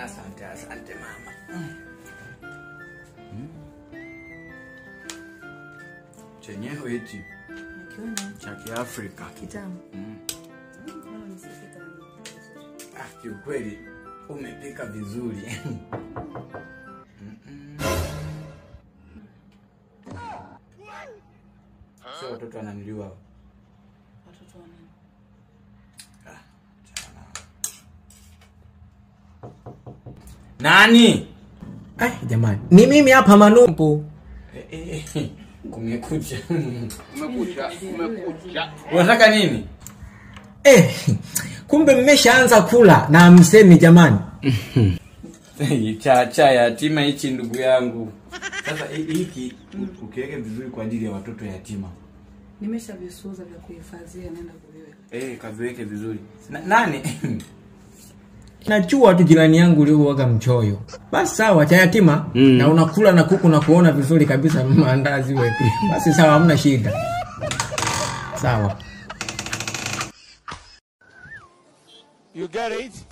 Asante, asante mama. Chenyewe hichi cha Kiafrika. Kitamu. Ah, kiukweli umepika vizuri. Sio watoto wananiliwa. Watoto wanani? Ah, chana. Nani? Jamani, ni mimi hapa Manumbu. Kumekucha. Kumekucha, kumekucha. Unataka nini? Kumbe mmeshaanza kula na msemi jamani. Cha yatima hichi ndugu yangu. Sasa hiki ukiweke vizuri kwa ajili ya watoto yatima. Nimeshavisuuza vya kuhifadhia, naenda kuviweka. Kaviweke vizuri. Nani? Najua tu jirani yangu uliokuwa mchoyo. Basi sawa, cha yatima na unakula na kuku na kuona vizuri kabisa maandazi wewe. Basi sawa, hamna shida. Sawa. You get it?